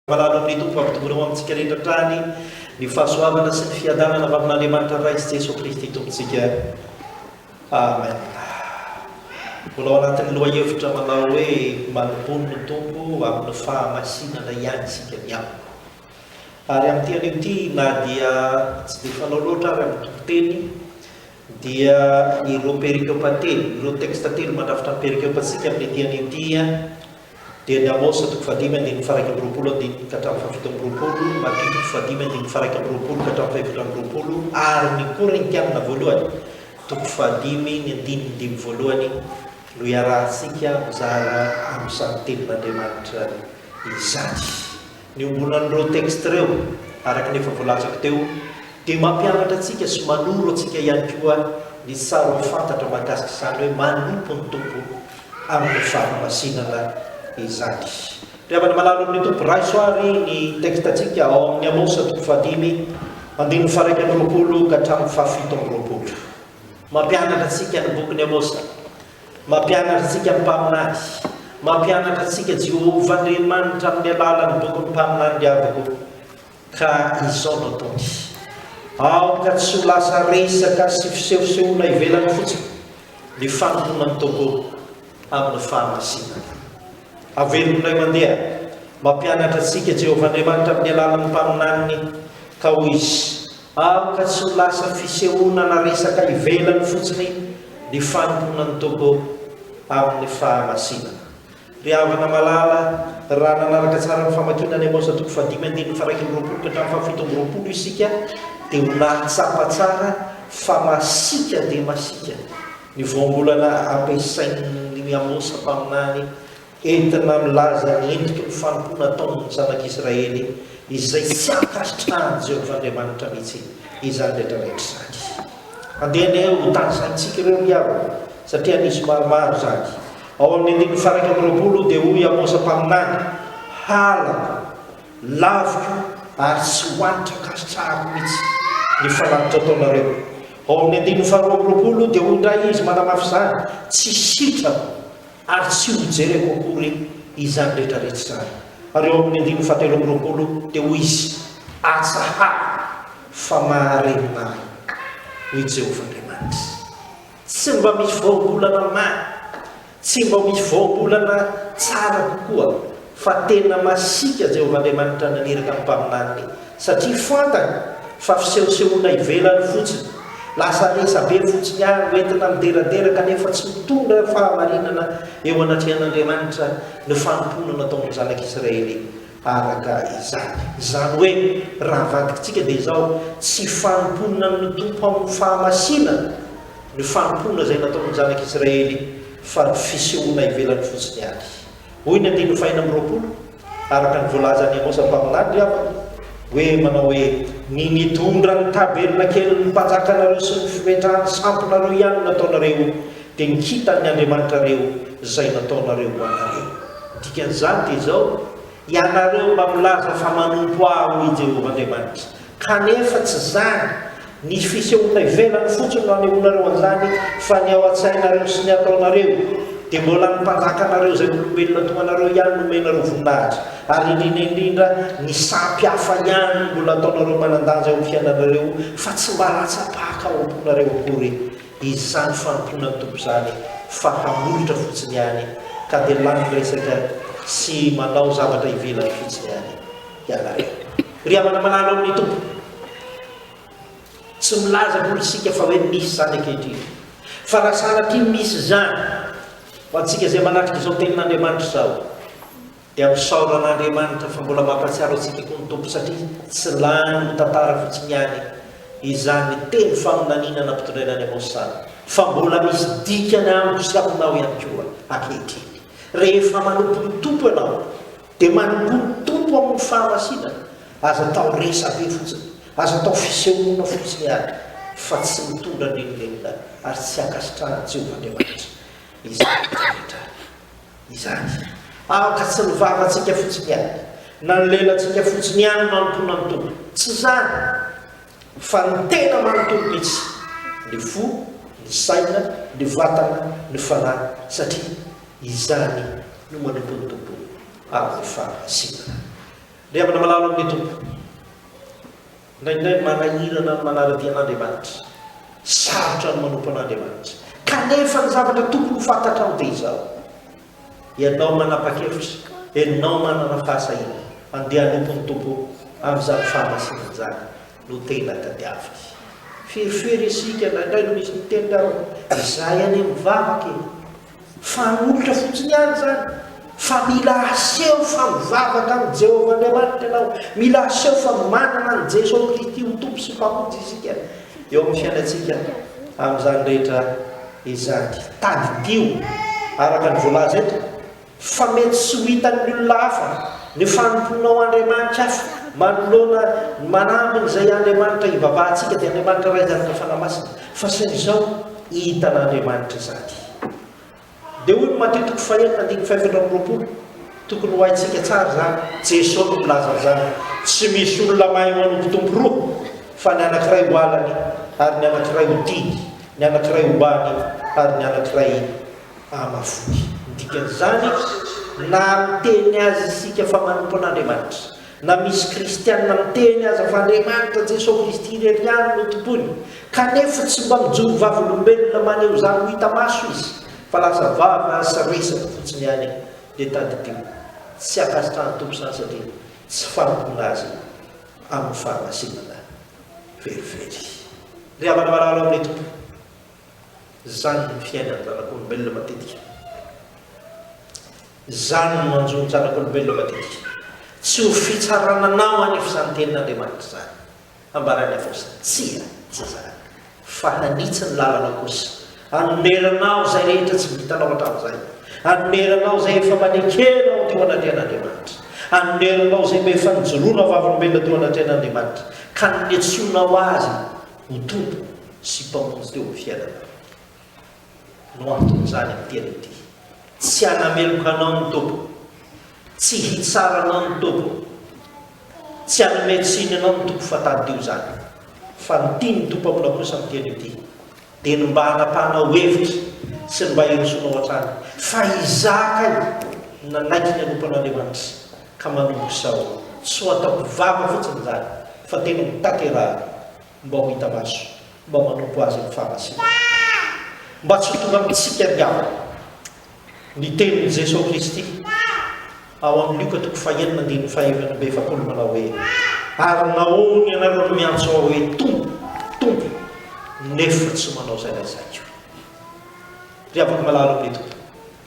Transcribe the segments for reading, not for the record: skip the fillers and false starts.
Malahelo amin'ny Tompo hampitomboina ho amintsika rehetra hatrany ny fahasoavana sy ny fiadanana avy amin'Andriamanitra Ray sy Jesoa Kristy Tompontsika. Amen. Mbola ao anatin'ny lohahevitra manao hoe manompoa ny Tompo amin'ny fahamasinana ihany isika miankohoka. Ary amin'ity anio ity na dia tsy dia fanao loatra ary amin'ny toriteny dia ireo perikopa telo, ireo teksta telo mandrafitra ny perikopantsika amin'ity anio ity Dia ny Amosa toko fahadimy andininy faha-21 andininy ka hatramin'ny fahafito amby roapolo, Matio toko fahadimy andininy faha-21 ka hatramin'ny fahefatra amby roapolo, ary ny Korintiana voalohany toko fahadimy ny andininy dimy voalohany no iarahantsika mizara amin'izany tenin'Andriamanitra izany. Ny iombonan'ireo textes ireo, araka ny efa voalazako teo, dia mampianatra antsika sy manoro antsika ihany koa ny tsara ho fantatra mahakasika izany hoe manompo ny Tompo amin'ny fahamasinana izany. Ry havana malala amin'ny Tompo, raiso àry ny texte-ntsika ao amin'ny Amosa toko fahadimy, andininy faha-21 ka hatramin'ny fahafito amby roapolo. Mampianatra antsika ny bokin'i Amosa. Mampianatra antsika ny mpaminany. Mampianatra antsika Jehovah Andriamanitra amin'ny alalan'ny bokin'ny mpaminany ry havako. Ka izao no ataony. Aoka tsy ho lasa resaka sy fisehosehoana ivelany fotsiny ny fanompoana ny Tompo amin'ny fahamasinana. Averiko indray mandeha, mampianatra antsika Jehovah Andriamanitra amin'ny alalan'ny mpaminaniny, ka hoy izy, Aoka tsy ho lasa fisehoana na resaka ivelany fotsiny ny fanompoana ny Tompo amin'ny fahamasinana. Ry havana malala, raha nanaraka tsara ny famakiana ny Amosa toko fahadimy andininy faha-21 ka hatramin'ny fahafito amby roapolo isika dia ho nahatsapa tsara fa masiaka dia masiaka ny voambolana ampiasain'i Amosa mpaminany Entina milaza ny endriky ny fanompoana ataon'ny zanak'Israely izay tsy ankasitrahan'i Jehovah Andriamanitra mihitsy izany rehetrarehetra izany. Andeha anie hotanisaintsika ireo ry havana, satria nisy maromaro izany. Ao amin'ny andininy faha-21 dia hoy Amosa mpaminany, Halako, laviko ary tsy ho hanitra ankasitrahako mihitsy ny fanatitra ataonareo. Ao amin'ny andininy faha-22 dia hoy indray izy manamafy izany, Tsy sitrako Ary tsy ho jereko akory izany rehetra rehetra izany. Ary eo amin'ny andininy fahatelo amby roapolo dia hoy izy, Atsaharo fa maharenina ahy, hoy Jehovah Andriamanitra. Tsy mba misy voambolana mamy, tsy mba misy voambolana tsara kokoa, fa tena masiaka Jehovah Andriamanitra naniraka ny mpaminaniny, satria fantany fa fisehosehoana ivelany fotsiny, lasa resabe fotsiny ihany ho entina mideradera kanefa tsy mitondra fahamarinana eo anatrehan'Andriamanitra ny fanompoana nataon'ny zanak'Israely araka izany. Izany hoe, raha avadikitsika dia izao, tsy fanompoana ny Tompo amin'ny fahamasinana ny fanompoana izay nataon'ny zanak'Israely fa ny fisehoana ivelany fotsiny ihany. Hoy ny andininy fahenina amby roapolo, araka ny voalazan'i Amosa mpaminany, ry havana, hoe manao hoe, Ny nitondra ny tabernakelin'ny mpanjakanareo sy ny fimetrahan'ny sampinareo ihany no nataonareo, dia ny kintan'ny andriamanitrareo izay nataonareo ho anareo. Ny dikan'izany dia izao, Ianareo mba milaza fa manompo Ahy, hoy i Jehovah Andriamanitra. Kanefa tsy izany, ny fisehoana ivelany fotsiny no anehoanareo an'izany, fa ny ao an-tsainareo sy ny ataonareo, dia mbola ny mpanjakanareo izay olombelona toa anareo ihany no omenareo voninahitra, ary indrindra indrindra ny sampy hafa ihany no mbola ataonareo manan-danja eo amin'ny fiainanareo, fa tsy mba latsa-paka ao am-ponareo akory izany fanompoana ny Tompo izany, fa hamolotra fotsiny ihany, ka dia lany resaka sy manao zavatra ivelany fotsiny ihany ianareo. Ry havana malala ao amin'ny Tompo, tsy milaza akory isika fa hoe misy izany ankehitriny. Fa raha sanatria misy izany, ho antsika izay manatrika izao tenin'Andriamanitra izao, dia misaora an'Andriamanitra fa mbola mampahatsiaro antsika koa ny Tompo satria tsy lany ho tantara fotsiny ihany izany teny faminaniana nampitondraina an'i Amosa izany, fa mbola misy dikany amiko sy aminao ihany koa ankehitriny. Rehefa manompo ny Tompo ianao, Dia manompoa ny Tompo amin'ny fahamasinana, aza atao resabe fotsiny, aza atao fisehoana fotsiny ihany, fa tsy mitondra n'inon'inona ary tsy ankasitrahan'i Jehovah Andriamanitra izany rehetra izany. Aoka tsy ny vavantsika fotsiny ihany, na ny lelantsika fotsiny ihany no hanompoana ny Tompo. Tsy izany, fa ny tena manontolo mihitsy, ny fo, ny saina, ny vatana, ny fanahy, satria Izany no manompo ny Tompo amin'ny fahamasinana. Ry havana malala ao amin'ny Tompo, indraindray manahirana ny manara-dia an'Andriamanitra. Sarotra ny manompo an'Andriamanitra. Kanefa ny zavatra tokony ho fantatrao dia izao, ianao manapa-kevitra, ianao manana fahasahiana handeha hanompo ny Tompo amin'izany fahamasinana izany no tena tadiaviny. Firifiry isika indraindray no misy miteny ry havana, izahay anie mivavaka e! Fanolotra fotsiny ihany izany, fa mila aseho fa mivavaka amin'i Jehovah Andriamanitra ianao. Mila aseho fa manana an'i Jesoa Kristy ho Tompo sy Mpamonjy isika eo amin'ny fiainantsika amin'izany rehetra izany. Tadidio, araka ny voalaza eto, fa mety tsy ho hitan'ny olona hafa ny fanompoanao Andriamanitra hafa manoloana ny manambiny izay Andriamanitra ivavahantsika, dia Andriamanitra Ray Zanaka Fanahy Masina, fa saingy izao, hitan'Andriamanitra izany. Dia hoy ny Matio toko fahenina andininy fahefatra 24, tokony ho haintsika tsara izany, Jesoa no milaza an'izany, Tsy misy olona mahay manompo tompo roa, fa ny anankiray ho halany, ary ny anankiray ho tiany, ny anankiray hombany, ary ny anankiray hamafiny. Ny dikan'izany, na miteny azy isika fa manompo an'Andriamanitra, Na misy kristianina miteny aza fa Andriamanitra Jesoa Kristy irery ihany no tompoiny, kanefa tsy mba mijoro vavolombelona maneho izany ho hita maso izy, fa lasa vava sy resaka fotsiny ihany, dia tadidio, tsy ankasitrahan'ny Tompo izany satria tsy fanompoana Azy amin'ny fahamasinana velively. Ry havana malala ao amin'ny Tompo, izany no fiainan'ny zanak'olombelona matetika. Izany no manjo ny zanak'olombelona matetika. Tsy ho fitsarana anao anefa izany tenin'Andriamanitra izany. Ambaran'i Avosa, Tsia, tsy izany. Fa hanitsy ny lalanao kosa. Hanoneranao izay rehetra tsy vitanao hatramin'izay. Hanoneranao izay efa mba nekenao teo anatrehan'Andriamanitra. Hanoneranao izay mba efa nijoroana vavolombelona teo anatrehan'Andriamanitra, ka niantsoanao Azy ho Tompo sy Mpamonjy teo amin'ny fiainanao. No anton'izany amin'ity anio ity. Tsy hanameloka anao ny Tompo. Tsy hitsara anao ny Tompo. Tsy hanome tsiny anao ny Tompo fa tadidio izany. Fa ny tian'ny Tompo aminao kosa amin'ity anio ity dia ny mba hanapahanao hevitra sy ny mba hirosoanao hatrany fa izaho kay nanaiky ny hanompo an'Andriamanitra ka manomboka izao tsy ho ataoko vava fotsiny izany fa tena ho tanterahako mba ho hita maso mba manompo Azy amin'ny fahamasinana. Mba tsy ho tonga amintsika ry havana ny tenin'i Jesoa Kristy ao amin'ny Lioka toko fahenina andininy faha-44 manao hoe, Ary nahoana ianareo no miantso Ahy hoe Tompo, Tompo, nefa tsy manao izay lazaiko? Ry havako malala amin'ny Tompo,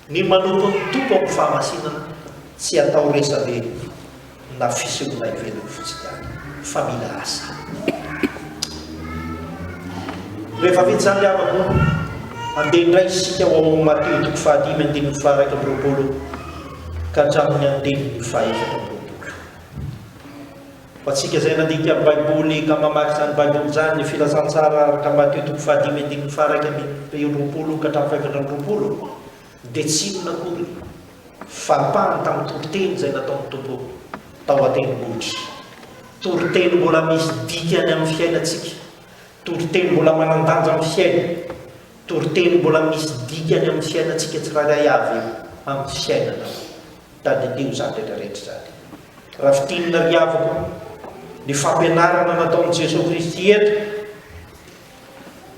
Ny manompo ny Tompo amin'ny fahamasinana tsy atao resabe na fisehoana ivelany fotsiny ihany fa mila asa. Rehefa vita izany ry havako, andeha indray isika ho ao amin'ny Matio toko fahadimy andininy faha-21 ka hatramin'ny andininy faha-24. Ho antsika izay nandika ny Baiboly ka mamaky izany Baiboly izany, ny Filazantsara araka Matio toko fahadimy andininy faha-21 ka hatramin'ny faha-24 dia tsy inona akory fa ampahany tamin'ny toriteny izay nataon'ny Tompo tao an-tendrombohitra. Toriteny mbola misy dikany amin'ny fiainantsika, toriteny mbola manan-danja amin'ny fiainana, toriteny mbola misy dikany amin'ny fiainantsika tsirairay avy amin'ny fiainana. Tadidio izany rehetra rehetra izany. Raha fintinina ry havako, ny fampianarana nataon'i Jesoa Kristy eto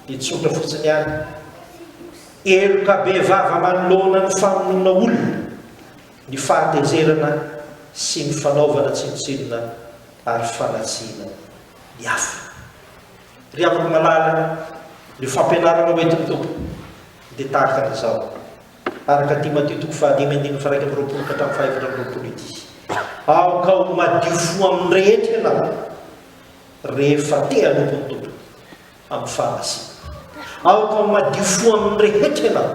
dia tsotra fotsiny ihany. Heloka bevava manoloana ny famonoana olona, ny fahatezerana sy ny fanaovana tsinontsinona ary fanatsiana ny hafa. Ry havako malala, ny fampianarana hoentin'ny Tompo dia tahaka an'izao. Araka ity Matio toko fahadimy andininy faha-21 ka hatramin'ny faha-24 ity. Aoka ho madio fo amin'ny rehetra ianao rehefa te hanompo ny Tompo amin'ny fahamasinana. Aoka ho madio fo amin'ny rehetra ianao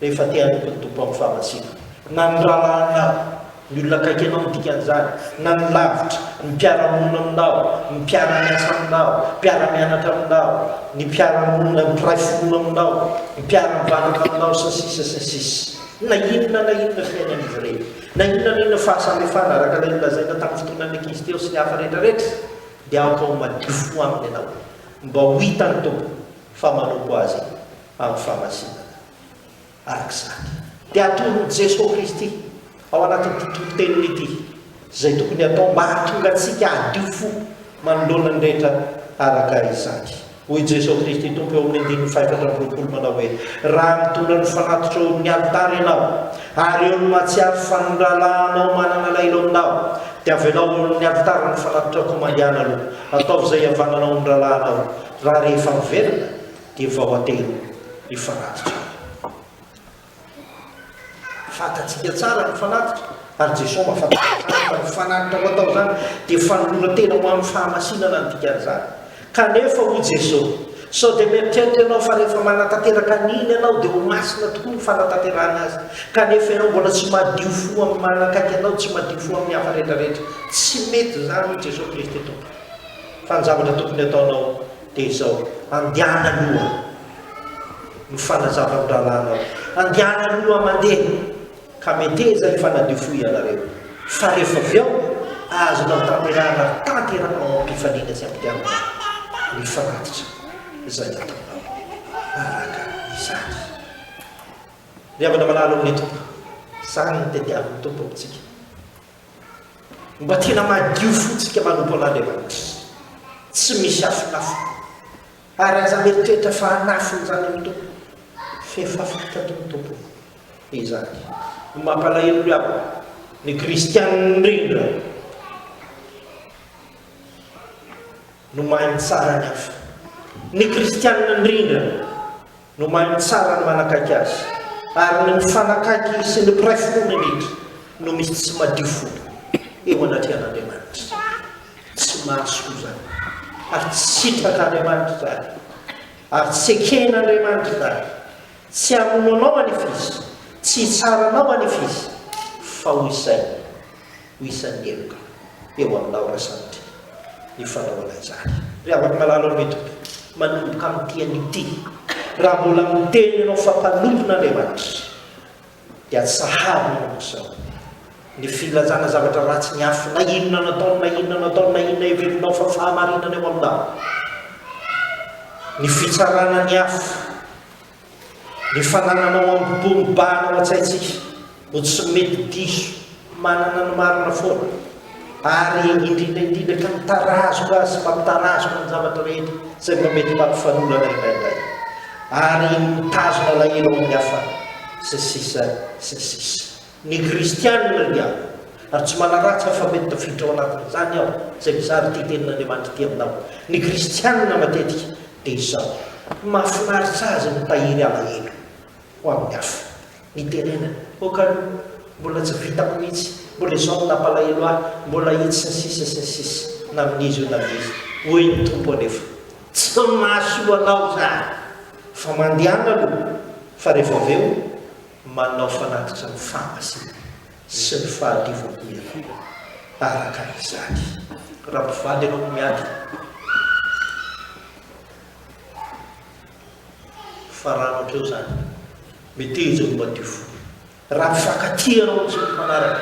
rehefa te hanompo ny Tompo amin'ny fahamasinana. Na ny rahalahinao, Ny olona akaiky anao no dikan'izany, na ny lavitra, ny mpiara-monina aminao, ny mpiara-miasa aminao, mpiara-mianatra aminao, ny mpiara-monina, ny mpiray finoana aminao, ny mpiara-mivavaka aminao, sy ny sisa sy ny sisa. Na inona na inona fiainan'izy ireny, na inona na inona fahasamihafana, araka ilay nolazaina tamin'ny fotoanan'ny ankizy teo sy ny hafa rehetrarehetra, dia aoka ho madio fo aminy ianao, mba ho hitan'ny Tompo fa manompo Azy amin'ny fahamasinana. Araka izany, dia atoron'i Jesoa Kristy ao anatin'ity toriteniny ity. Izay tokony hatao mba hahatonga antsika hadio fo manoloana ny rehetra araka izany. Hoy Jesoa Kristy Tompo eo amin'ny andininy fahefatra amby 20 manao hoe, Raha mitondra ny fanatitra eo amin'ny alitara ianao, ary eo no mahatsiaro fa ny rahalahinao manana alahelo aminao, dia avelao eo amin'ny alitara ny fanatitra koa mandehana aloha, ataovy izay hihavananao amin'ny rahalahinao, raha rehefa miverina dia vao atero ny fanatitra. Fantatsika tsara ny fanatitra, ary Jesoa mahafantatra tsara fa ny fanatitra ho atao izany dia fanoloran-tena ho amin'ny fahamasinana ny dikan'izany. Kanefa hoy Jesoa, sao dia mieritreritra ianao fa rehefa manatanteraka an'iny ianao dia ho masina tokoa ny fanatanterahana azy, kanefa ianao mbola tsy madio fo amin'ny manakaiky anao, tsy madio fo amin'ny hafa rehetra rehetra. Tsy mety izany hoy Jesoa Kristy Tompo. Fa ny zavatra tokony hataonao dia izao, andehana aloha. Mifanazava amin'ny rahalahinao. Andehana aloha mandeha, ka meteza hifanadio fo ianareo. Fa rehefa avy eo, azonao tanterahana ary tanterahanao amim-pifaliana sy am-pitiavana ny fanatitra izay ataonao araka izany. Ry havana malala ao amin'ny Tompo, izany no tadiavin'ny Tompo amintsika. Mba tena madio fo tsika manompo an'Andriamanitra. Tsy misy afinafina. Ary aza mieritreritra fa hanafina izany amin'ny Tompo, f'efa fantatry ny Tompo izany. Ny mampalahelo ry havana, ny kristianina indrindra no mahay mitsara ny hafa. Ny kristianina indrindra no mahay mitsara ny manakaiky azy, ary ny mifanakaiky sy ny mpiray finoana indrindra no misy tsy madio fo eo anatrehan'Andriamanitra. Tsy mahasoa izany, ary tsy sitrak'Andriamanitra izany, ary tsy eken'Andriamanitra izany. Tsy hamono anao anefa Izy, tsy hitsara anao anefa Izy, fa ho isainy ho isan'ny heloka eo aminao raha sanatria ny fanaovana izany. Ry havako malala ao amin'ny Tompo, manomboka amin'ity anio ity, raha mbola miteny ianao fa mpanompon'Andriamanitra, dia atsaharo manomboka izao ny filazana zavatra ratsy ny hafa, na inona nataony, na inona nataony, na inona heverinao fa fahamarinana eo aminao. Ny fitsarana ny hafa, ny fanananao ambo-po mibahana ao an-tsaintsika ho tsy mety diso, manana ny marina foana, ary indrindra indrindra ka mitarazoka azy sy mampitarazoka ny zavatra rehetra izay mba mety mampifanolana indraindray, ary mitazona alahelo ao amin'ny hafa, sy ny sisa sy ny sisa. Ny kristianina ry havana, ary tsy manaratsy aho fa mety tafiditra ao anatin'izany aho izay mizara ity tenin'Andriamanitra ity aminao, ny kristianina matetika dia izao, mahafinaritra azy ny mitahiry alahelo ho amin'ny hafa. Nitenenana, ok aloha, mbola tsy vitako mihitsy, mbola izao no nampalahelo ahy, mbola itsy sy ny sisa sy ny sisa, na amin'iza io na amin'iza. Hoy ny Tompo anefa, tsy mahasolo anao izany, fa mandehana aloha, fa rehefa avy eo, manao fanatitra ny fahamasinana sy ny fahadiovako ianao. Araka izany, raha mpivady ianao no miady, Farano hatreo izany. Meteza ho madio fo. Raha mifankatia ianao no tsy mifanaraka.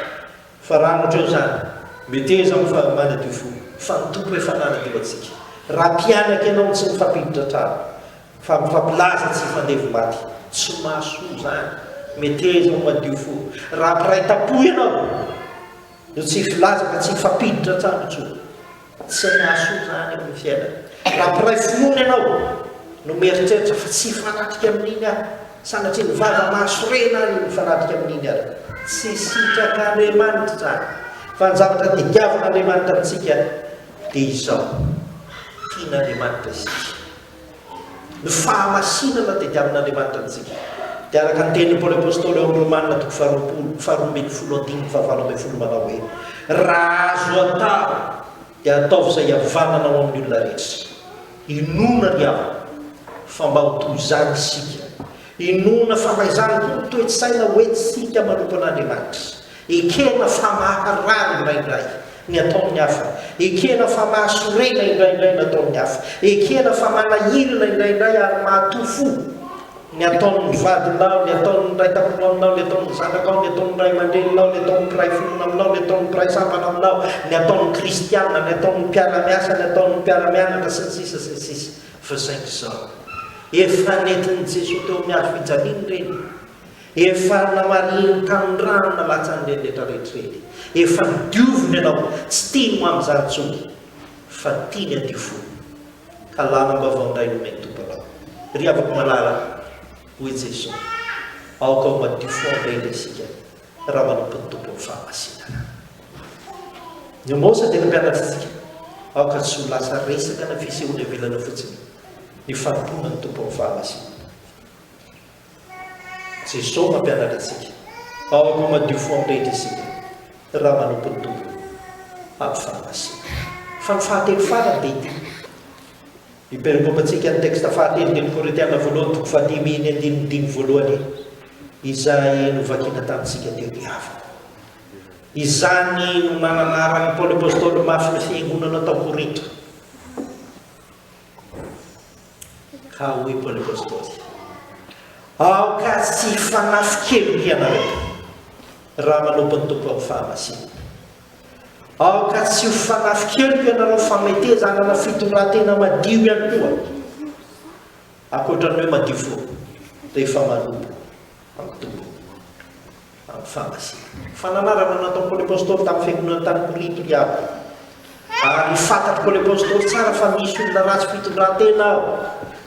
Farano hatreo izany. Meteza ho manadio fo. Fa ny Tompo efa nanadio antsika. Raha mpianaka ianao no tsy mifampiditra trano. Fa mifampilaza tsy hifandevo maty. Tsy mahasoa izany. Meteza ho madio fo. Raha mpiray tampo ianao no tsy hifilaza fa tsy hifampiditra trano intsony. Tsy mahasoa izany eo amin'ny fiainana. Raha mpiray finoana ianao no mieritreritra fa tsy hifanatrika amin'iny aho, sanatria ny vava mahasorena ahy ny mifanatrika amin'iny ary. Tsy sitrak'Andriamanitra izany. Fa ny zavatra tediavin'Andriamanitra amintsika dia izao, tian'Andriamanitra isika. Ny fahamasinana tediavin'Andriamanitra amintsika dia araka ny tenin'i Paoly Apostoly ao amin'ny Romana toko faharoapolo, faharoambinifolo andininy fahavaloambinifolo manao hoe, Raha azo atao dia ataovy izay hihavanana ao amin'ny olona rehetra. Inoana ry havana fa mba ho toy izany isika. Inoana fa mba izany koa ny toe-tsaina hoentintsika manompo an'Andriamanitra. Ekena fa maharary indraindray ny ataon'ny hafa. Ekena fa mahasorena indraindray ny ataon'ny hafa. Ekena fa manahirana indraindray ary mahatoa fo ny ataon'ny vadinao, ny ataon'ny iray tampo aminao, ny ataon'ny zanakao, ny ataon'ny ray aman-dreninao, ny ataon'ny mpiray finoana aminao, ny ataon'ny mpiray sampana aminao, ny ataon'ny kristiana, ny ataon'ny mpiara-miasa, ny ataon'ny mpiara-mianatra, sy ny sisa sy ny sisa Fa saingy izao, efa nentin'i Jesoa teo amin'ny hazo fijaliana ireny. Efa namarihiny tamin'ny rano nalatsan'ireny rehetra rehetra ireny. Efa nodioviny ianao, tsy tiany ho amin'izany intsony, fa tiany hadio fo. Ka lalam-baovao indray no omen'ny Tompo anao. Ry havako malala, hoy Jesoa, aoka ho madio fo amin'ny rehetra isika, raha manompo ny Tompo amin'ny fahamasinana. Ny Mosa dia nampianatra antsika, aoka tsy ho lasa resaka na fisehoana ivelany fotsiny ny fanompoana ny Tompo amin'ny fahamasinana. Jesoa mampianatra antsika, aoka ho madio fo amin'ny rehetra isika raha manompo ny Tompo amin'ny fahamasinana. Fa ny fahatelo farany dia ity. Miperekopantsika ny teksta fahatelo dia ny Korintiana voalohany toko fahadimy ny andininy dimy voalohany izay novakina tamintsika teo ny havana. Izany no nananaran'i Paoly Apostoly mafy ny fiangonana tao Korinto. Ka hoy Paoly Apostoly, Aoka tsy hifanafikeloka ianareo raha manompo ny Tompo amin'ny fahamasinana. Aoka tsy ho fanafi-keloka ianareo fa meteza hanana fitondran-tena madio ihany koa, ankoatra ny hoe madio fo rehefa manompo amin'ny Tompo amin'ny fahamasinana. Fananarana nataon'i Paoly Apostoly tamin'ny fiangonana tany Korinto ry havana. Ary fantatr'i Paoly Apostoly tsara fa misy olona ratsy fitondran-tena ao,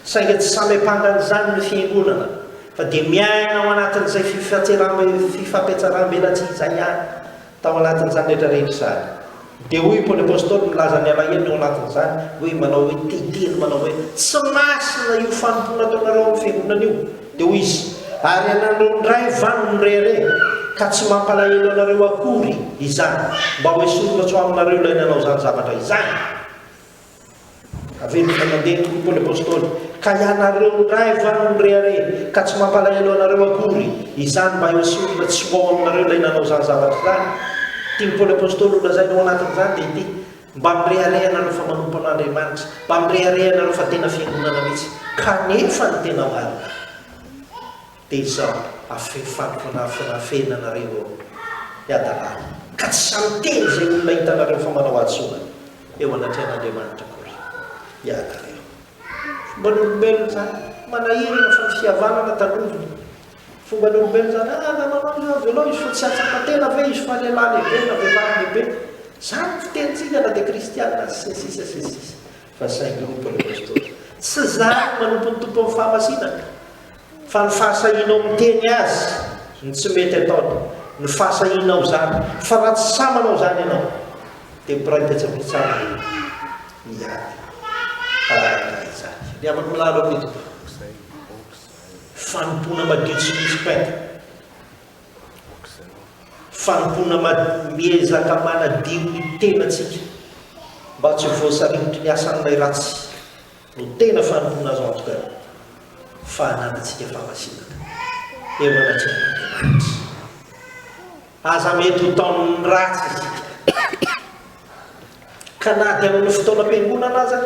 saingy tsy samy ampanga an'izany ny fiangonana, fa dia miaina ao anatin'izay fifampiatsaram-belatsihy izay ihany. Tao anatin'izany rehetra rehetra izany, dia hoy i Paoly Apostoly milaza ny alahelony ao anatin'izany, hoe manao hoe te-hiteny manao hoe, Tsy masina io fanompoana ataonareo ao amin'ny fiangonana io. Dia hoy izy, Ary ianareo indray va no mirehareha, ka tsy mampalahelo anareo akory izany, mba hoesorina tsy ho aminareo ilay nanao izany zavatra izany? Averiko mandeha hoy Paoly Apostoly, ka ianareo indray va no mirehareha, ka tsy mampalahelo anareo akory izany mba hesorina tsy ho ao aminareo ilay nanao izany zavatra izany? Tian'i Paoly Apostoly ho lazaina ao anatin'izany dia ity, mba mirehareha ianareo fa manompo an'Andriamanitra, mba mirehareha ianareo fa tena fiangonana mihitsy, kanefa ny tena marina dia izao, afenafenanareo eo hiadalana, ka tsy sahy miteny izay olona hitanareo fa manao hadisoana. eo anatrehan'Andriamanitra akory ianareo. Fomban'olombelona izany, manahirana fa ny fihavanana tandrovina. Fomban'olombelona izany, ah na manao izy avelao izy fa tsy hahatsapa tena ve izy fa lehilahy lehibe na vehivavy lehibe. Izany ny fitenintsika na dia kristiana aza, sy ny sisa sy ny sisa. Fa saingy hoy Paoly Apostoly, tsy izany no manompo ny Tompo amin'ny fahamasinana. Fa ny fahasahianao miteny azy ny tsy mety ataony, ny fahasahianao izany, fa raha tsy sahy manao izany ianao, dia mpiray petsapetsa aminy ihany araka izany. Ry havako milahalo amin'ny Tompo, fanompoana madio tsy misy pentina, fanompoana miezaka manadio ny tenantsika mba tsy ho voasaringotry ny asan'ilay ratsy. no tena fanompoana azo antoka fa ananantsika fahamasinana eo anatrehan'Andriamanitra. Aza mety ho taonin'ny ratsy isika, ka na dia amin'ny fotoanam-piangonana aza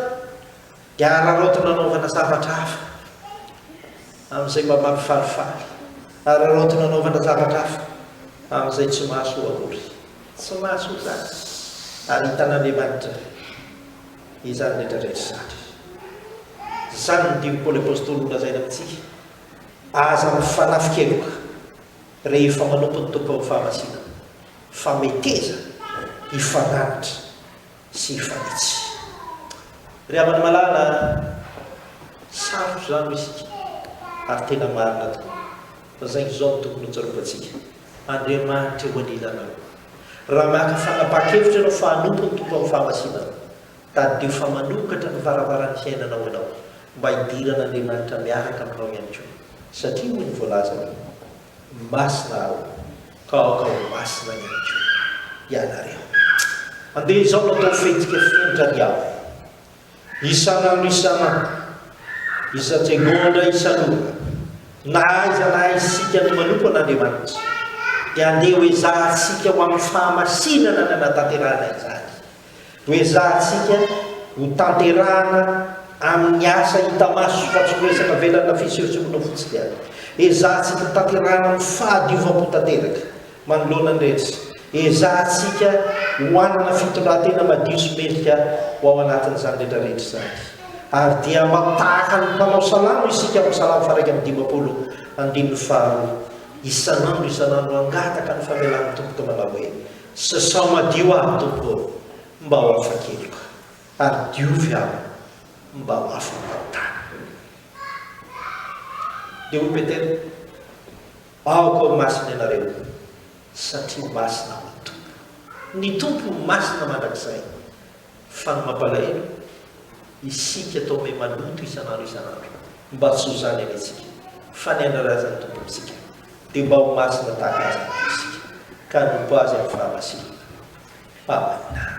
dia araraotina anaovana zavatra hafa amin'izay mba mampifalifaly, araraotina anaovana zavatra hafa amin'izay tsy mahasoa akory. Tsy mahasoa izany, ary hitan'Andriamanitra. Izany rehetra rehetra izany. Izany no tian'i Paoly Apostoly holazaina amintsika, Aza mifanafikeloka rehefa manompo ny Tompo amin'ny fahamasinana, fa meteza hifananatra sy hifanitsy. Ry havana malala, sarotra izany hoy isika, ary tena marina tokoa. Fa saingy izao no tokony hotsarovantsika, Andriamanitra eo anilanao. Raha maka fanapahan-kevitra ianao fa hanompo ny Tompo amin'ny fahamasinana, tadidio fa manokatra ny varavaran'ny fiainanao ianao mba hidiran'Andriamanitra miaraka aminao ihany koa, satria hoy ny voalazany, Masina Aho, ka aoka ho masina ihany koa ianareo. Andeha izao no atao fenjika fenitra ry havana. Isan'andro isan'andro, isan-tsegondra isan'ora, na aiza na aiza isika no manompo an'Andriamanitra, dia andeha hoezahantsika ho amin'ny fahamasinana ny hanatanterahana izany. Hoezahantsika ho tanterahana amin'ny asa hita maso fa tsy ho resaka velana fisehosehoana fotsiny ihany. Ezahantsika ho tanterahana amin'ny fahadiovam-po tanteraka. Manoloana ny rehetra, ezahantsika ho hanana fitondran-tena madio sy mendrika ho ao anatin'izany rehetra rehetra izany. Ary dia mba tahaka ny mpanao salamo isika amin'ny Salamo faha-51 andininy faharoa. Isan'andro isan'andro hangataka ny famelan'ny Tompo ka manao hoe, Sasao madio aho, Tompo ô, mba ho afa-keloka, ary diovy aho mba ho afa-pahotana. Dia hoy Petera, Aoka ho masina ianareo, satria masina aho ny Tompo. Ny Tompo masina mandrakizay. Fa ny mampalahelo, isika toa miha maloto isan'andro isan'andro. Mba tsy ho izany anie isika, fa ny andrarazan'ny Tompontsika, dia mba ho masina tahaka Azy ihany koa isika, ka hanompo Azy amin'ny fahamasinana. Amen.